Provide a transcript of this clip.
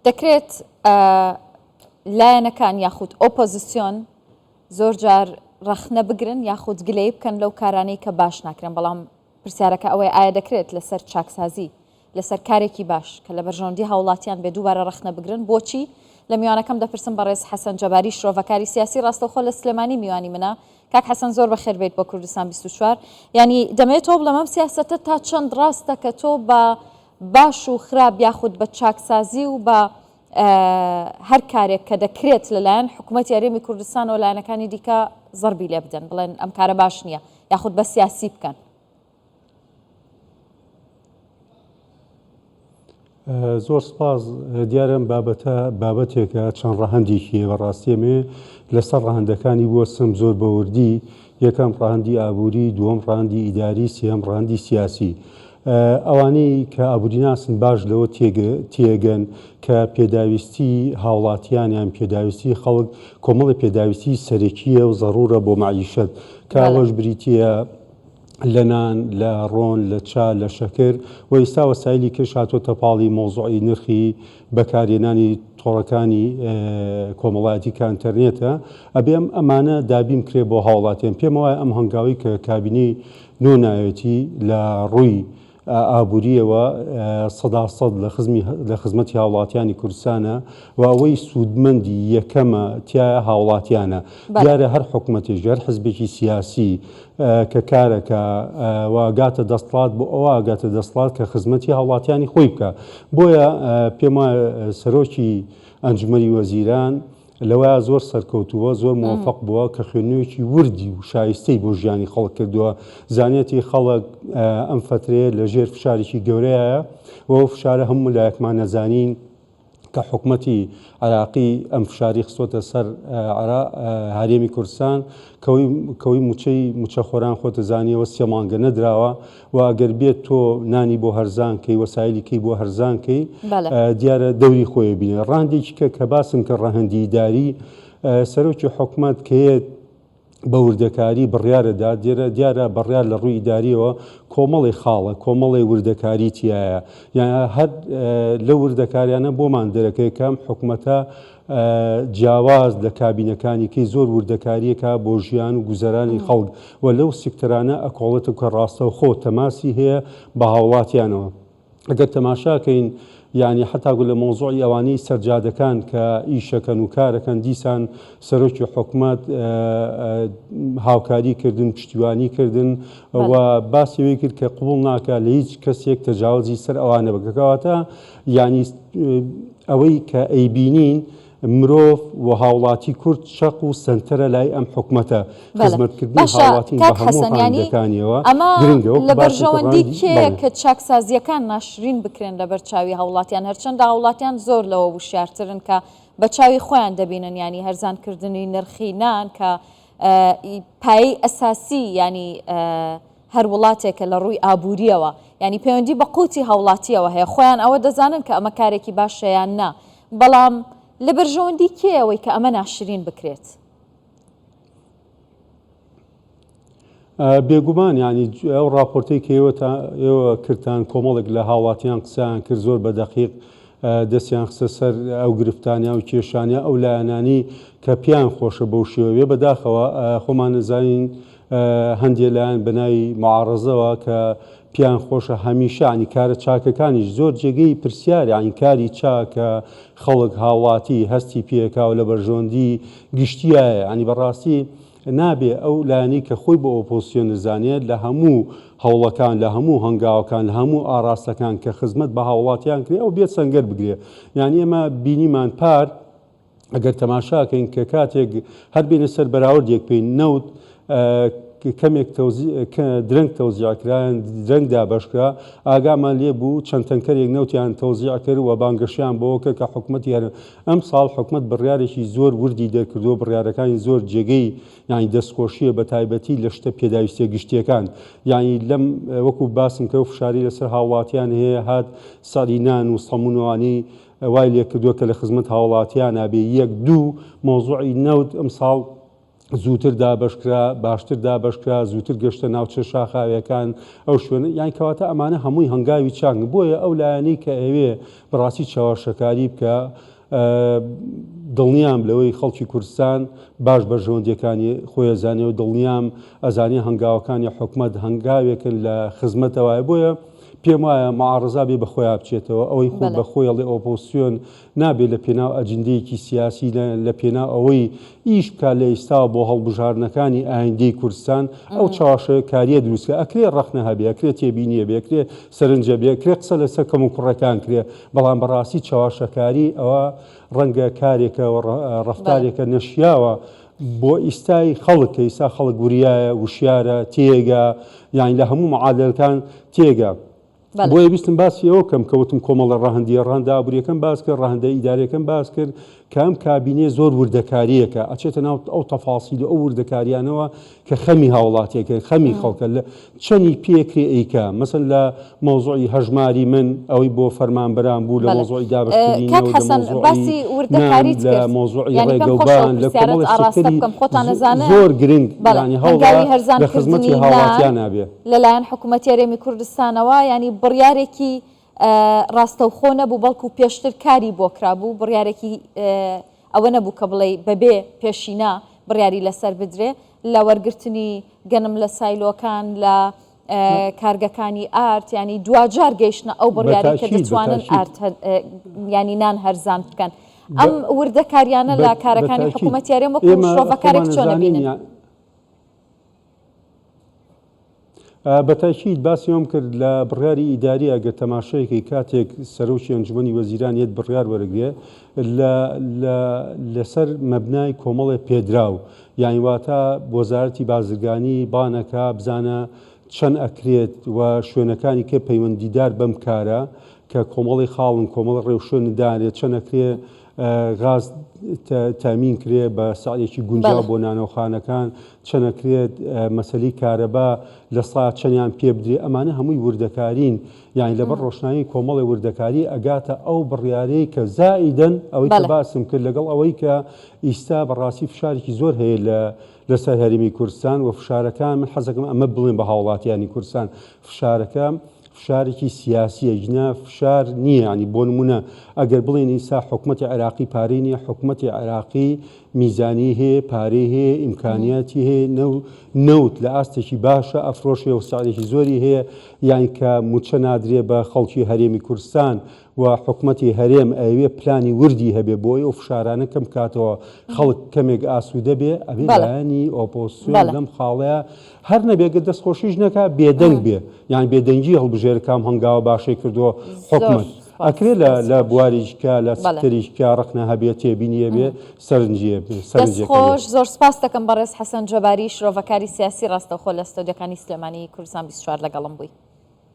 دەکرێت لایەنەکان یاخود ئۆپۆزیسیۆن زۆر جار ڕەخنە بگرن یاخود گلەیی بکەن لەو کارانەی کە باش ناکرێن، بەڵام پرسیارەکە ئەوەیە ئایا دەکرێت لەسەر چاکسازی، لەسەر کارێکی باش کە لە بەرژەوەندی هاوڵاتیان بێ دووبارە ڕەخنە بگرن؟ بۆچی؟ لە میوانەکەم دەپرسم بەڕێز حەسەن جەباری شرۆڤەکاری سیاسی ڕاستەوخۆ لە سلێمانی میوانی منە. کاک حەسەن زۆر بەخێر بێیت بۆ کوردستان 24. یانی دەمەوێت تۆ بڵێم ئەم سیاسەتە تا چەند ڕاستە کە تۆ بە باش و خراپ یاخود بە چاکسازی و بە هەر کارێک کە دەکرێت لەلایەن حکوومەتی هەرێمی کوردستانەوە لایەنەکانی دیکە زەربی لێ بدەن بڵێن ئەم کارە باش نییە یاخود بە سیاسی بکەن. زۆر سپاس دیارە ئەم بابەتە بابەتێکە چەند ڕەهەندێکی هەیە بەڕاستی ئەمێ لەسەر ڕەهەندەکانی بوەستم زۆر بەوردی یەکەم ڕەهەندی ئابووری دووەم ڕەهەندی ئیداری سێهەم ڕەهەندی سیاسی ئەوانەی کە ئابووریناسن باش لەوە تێگەن کە پێداویستی هاوڵاتیان یان پێداویستی خەڵک کۆمەڵی پێداویستی سەرەکیە و زەڕوورە بۆ مەعیشەت کە ئەوەش بریتییە لە نان، لە ڕۆن، لە چا، لە شەکر و ئیستا وەسایلی کەش هاتۆتە پاڵی مەوزوعی نرخی بەکارهێنانی تۆڕەکانی کۆمەڵایەتی کە ئەنتەرنێتە، ئەبێ ئەم ئەمانە دابین بکرێ بۆ هاوڵاتیان. پێموایە ئەم هەنگاوەی کە کابینەی نۆ ناوێتی لە ڕووی ئابوورییەوە 100% لە خزمی لە خزمەتی هاوڵاتیانی کوردستانە و ئەوەی سوودمەندی یەکەمە تیایە هاوڵاتیانە. دیارە هەر حکومەتێکی هەر حزبێکی سیاسی کە کارەکا و ئەگاتە دەسڵات بۆ ئەوە ئەگاتە دەسڵات کە خزمەتی هاوڵاتیانی خۆی بکا. بۆیە پێم وایە سەرۆکی ئەنجومەنی وەزیران لەوەیا زۆر سەرکەوتووە، زۆر مۆفەق بووە کە خوێندنەوەیەکی وردی و شایستەی بۆ ژیانی خەڵک کردووە. زانیەتی خەڵک ئەم فەترەیە لە ژێر فشارێکی گەورەیایە و ئەو فشارە هەموو لایەکمان ئەزانین کە حکومەتی عێراقی ئەم فشاری خستۆتە سەر هەرێمی کوردستان کەوەی موچەی موچەخۆران خۆتە زانیەوە سێ مانگە نەدراوە و ئەگەر بێت تۆ نانی بۆ هەرزان کەی وەسایلی کەی بۆ هەرزان کەی دیارە دەوری خۆی بینێ ڕاندێکی کە کە باسم کە ڕەهەندی ئیداری سەرۆکی حکومەت کەیەت بە وردەکاری بڕیارە دا دیارە دیارە بڕیار لە ڕووی ئیداریەوە کۆمەڵی خاڵە کۆمەڵی وردەکاری تایە یان هەر لە وردەکاریانە بۆمان دەرەکەی کەم حکومەتە جیاواز لە کابینەکانی کەی زۆر وردەکاریەکە بۆ ژیان و گوزەرانی خەڵک و لەو سیکتەرانە ئەکۆڵێتەوە کە ڕاستەوخۆ تەماسی هەیە بە هاوڵاتیانەوە. ئەگەر تەماشاکەین یانی حەتاکو لە مەوزوعی ئەوانەی سەرجادەکان کە ئیشەکەن و کارەکەن دیسان سەرۆکی حکومەت هاوکاری کردن پشتیوانی کردن و باسی ئەوەی کرد کە قبوڵ ناکا لە هیچ کەسێک تەجاوزی سەر ئەوانە بکە کەواتە یانی ئەوەی کە ئەیبینین مرۆڤ و هاوڵاتی کورد چەق و سەنتەرە لای ئەم حکومەتە، خزمەتکردنی باشە هاوڵاتین بە کاک هەموو حەسەن یانی ڕەهەندەکانیەوە ئەمە گرنگە، لە وەکو باسم کرد بەرژەوەندی ڕەهەندی کێیە بەڵێ. کە چاکسازییەکان ناشرین بکرێن لەبەر چاوی هاوڵاتیان هەرچەندە هاوڵاتیان زۆر لەوە وشیارترن کە بە چاوی خۆیان دەبینن یانی هەرزان کردنی نرخی نان کە پایەی ئەساسی یانی هەر وڵاتێکە لە ڕووی ئابوورییەوە، یانی پەیوەندی بە قوتی هاوڵاتییەوە هەیە، خۆیان ئەوە دەزانن کە ئەمە کارێکی باشە یان نا، بەڵام لە بەرژەوەندی کێیە ئەوەی کە ئەمە ناشرین بکرێت؟ بێگومان یانی ئەو ڕاپۆرتەی کە ئێوە کردتان کۆمەڵێک لە هاوڵاتیان قسەیان کرد زۆر بە دەقیق دەستیان خستە سەر ئەو گرفتانە و کێشانە ئەو لایەنانی کە پێیان خۆشە بەو شێوەیە بەداخەوە خۆمان نەزانین هەندێ لایەن بە ناوی معارەزەوە کە پێیان خۆشە هەمیشە عنی کارە چاکەکانیش زۆر جێگەی پرسیارە عنی کاری چاک کە خەڵک هاوڵاتی هەستی پێکا و لە بەرژەوەندی گشتیایە عنی بەڕاستی نابێ ئەو لایەنەی کە خۆی بە ئۆپۆزسیۆن دەزانێت لە هەموو هەوڵەکان لە هەموو هەنگاوەکان لە هەموو ئاراستەکان کە خزمەت بە هاوڵاتیان کرێ ئەو بێت سەنگەر بگرێ یعنی ئێمە بینیمان پار ئەگەر تەماشاکەین کە کاتێک هەر بێنە سەر بەراوردێک بکەین نەوت کەمێک درەنگ تەوزیع کرا درەنگ دابەشکرا ئاگامان لێ بوو چەند تەنکەرێک نەوتیان تەوزیع کرد و بانگەشیان بۆ کرد کە حکومەتی هەر ئەم ساڵ حکومەت بڕیارێکی زۆر وردی دەرکردووە بڕیارەکانی زۆر جێگەی یانی دەستخۆشیە بە تایبەتی لە شتە پێداویستیە گشتیەکان یانی لەم وەکو باسم کە فشاری لەسەر هاوڵاتیان هەیە هات سعری نان و سەمونوانی وای لێکردووە کە لە خزمەت هاوڵاتیانا بێ یەک دوو مەوزوعی نەوت ئەمساڵ. زووتر دابەشکرا، باشتر دابەشکرا، زووتر گەشتە ناوچە شاخاویەکان، ئەو شوێنە، یانی کەواتە ئەمانە هەمووی هەنگاوی چاکن، بۆیە ئەو لایەنەی کە ئەیەوێ بەڕاستی چەواشەکاری بکا، دڵنیام لەوەی خەڵکی کوردستان باش بەرژەوەندیەکانی خۆی ئەزانێ و دڵنیام ئەزانێ هەنگاوەکانی حکومەت هەنگاوێکن لە خزمەتەوایە، بۆیە پێم وایە معارەزا بێ بە خۆیا بچێتەوە، ئەوەی خۆ بە خۆی ئەڵێ ئۆپۆزسیۆن نابێ لە پێناو ئەجندەیەکی سیاسی لە پێناو ئەوەی ئیش بکات لە ئیستاوە بۆ هەڵبژاردنەکانی ئایندەی کوردستان ئەو چەواشەکاریە دروست کە ئەکرێ ڕەخنە هەبێ ئەکرێ تێبینی هەبێ ئەکرێ سەرنج هەبێ ئەکرێ قسە لەسەر کەموکوڕەکان کرێ بەڵام بەڕاستی چەواشەکاری ئەوە ڕەنگە کارێکە و ڕەفتارێکە نەشیاوە بۆ ئیستای خەڵک کە ئیستا خەڵک وریایە وشیارە تێگا یانی لە هەموو معادلەکان تێگا. بۆیە ویستم باسی ئەوە بکەم کە وتم کۆمەڵە ڕەهەندییە، ڕەهەندە ئابوورییەکەم باس کرد، ڕەهەندە ئیدارییەکەم باس کرد، کە ئەم کابینەیە زۆر وردەکارییەکە، ئەچێتە ناو ئەو تەفاسیل و ئەو وردەکارییانەوە کە خەمی هاوڵاتییەکە، خەمی خەڵکە، لە چەنی پێکرێ ئەیکا، مەسەن لە مەوزوعی هەژماری من، ئەوەی بۆ فەرمانبەران بوو، لە مەوزوعی دابەشکردنی کاک نەوت، لە حەسەن مەوزوعی باسی نان، وردەکاریت لە کرد، مەوزوعی یانی پێم خۆشە ئەو ڕێگەوبان، لە پرسیارەت کۆمەڵێک ئاڕاستە سێکتەری بکەم، خۆتان ئەزانن زۆر گرنگ، بەڵێ یانی هەوڵە هەنگاوی هەرزان لە خزمەتی کردنی نان هاوڵاتیانا بێ. لەلایەن حکومەتی هەرێمی کوردستانەوە یانی بڕیارێکی ڕاستەوخۆ نەبوو بەڵکو پێشتر کاری بۆ کرابوو بڕیارێکی ئەوە نەبوو کە بڵێی بەبێ پێشینە بڕیاری لەسەر بدرێ لە وەرگرتنی گەنم لە سایلۆکان لە کارگەکانی ئارد ینی دواجار گەیشتە ئەو بڕیاری کە دەتوانن ئارد ینی نان هەرزان بکەن ئەم وردەکاریانە لە کارەکانی حکوومەتی هەرێم وەکو شرۆڤەکارێک چۆن دەبینن؟ بەتاکید باسی ئەوەم کرد لە بڕیاری ئیداری ئەگەر تەماشایکەی کاتێک سەرۆکی ئەنجومەنی وەزیران یەت بڕیار وەرەگرێ لە لە لەسەر مەبنای کۆمەڵێ پێدراو یانی واتە وەزارەتی بازرگانی بانەکە بزانە چەند ئەکرێت و شوێنەکانی کە پەیوەندیدار بەم کارە کە کۆمەڵی خاڵن کۆمەڵ ڕێوشوێن دانرێت چەند ئەکرێ غاز تامین کرێ بە سعرێکی گونجاو بۆ نانەوخانەکان، چەند ئەکرێت مەسەلەی کارەبا لە سا چەندیان پێ بدرێ، ئەمانە هەمووی وردەکارین، یانی لەبەر ڕۆشنایی کۆمەڵێ وردەکاری ئەگاتە ئەو بڕیارەی کە زائیدەن ئەوەی کە باسم کرد لەگەڵ ئەوەی کە ئیستا بەڕاستی فشارێکی زۆر هەیە لە لەسەر هەرێمی کوردستان و فشارەکان من حەزەکەم ئەمە بڵێم بە هاوڵاتیانی کوردستان فشارەکە فشارێکی سیاسیە ژنە فشار نییە ینی بۆ نمونە ئەگەر بڵێن ئیسا حکومەتی عێراقی پارەی نییە حکومەتی عێراقی میزانی هەیە پارەی هەیە ئیمکانیاتی هەیە نەوت لە ئاستێکی باشە ئەفرۆشێ و سعرێکی زۆری هەیە یان کە موچە نادرێ بە خەڵکی هەرێمی کوردستان و حکومەتی هەرێم ئەیەوێ پلانی وردی هەبێ بۆی ئەو فشارانە کەم بکاتەوە خەڵک کەمێک ئاسوودە بێ ئەبێ لایەنی ئۆپۆزسیۆن لەم خاڵەیە هەر نەبێ گەر دەستخۆشیش نەکا بێدەنگ بێ یان بێدەنگی هەڵبژێرە کام هەنگاوە باشەی کردووە حکومەت ئەکرێ لە لە بواریشکە لە سکتەریشکە ڕەخنە هەبێ تێبینی هەبێ سەرنجی هەبێ سەرنجێک هەبێ. دەستخۆش زۆر سپاست دەکەم بەڕێز حەسەن جەباری شرۆڤەکاری سیاسی ڕاستەوخۆ لە ستۆدیۆکانی سلێمانی کوردستان 24 لەگەڵم بووی.